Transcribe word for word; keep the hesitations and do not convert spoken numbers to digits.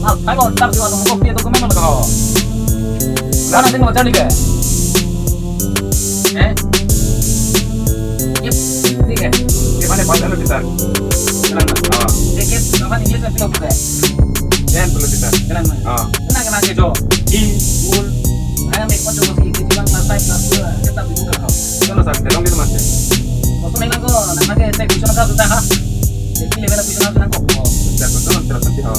Al, hai ko, tak siwa tong kopi document lo ko. Mana sing mo charli ke? Eh? Yep, ठीक है. ये माने बात hello teacher. Kenang na? हाँ. Dekhe, अपन English में fill up कर. Then बोलो टीचर. Kenang na? हाँ. Kenang, kenang ke jo. E, full. Hai, मैं कौन जो बोलती है, किसी का class five, class two, कितना भी कर खाओ. चलो सर, चलो मेरे माथे. Bosong nang ko, nang ke check question ka sudah ha. Jadi level question ka nang ko. Check question, terus nanti, हाँ.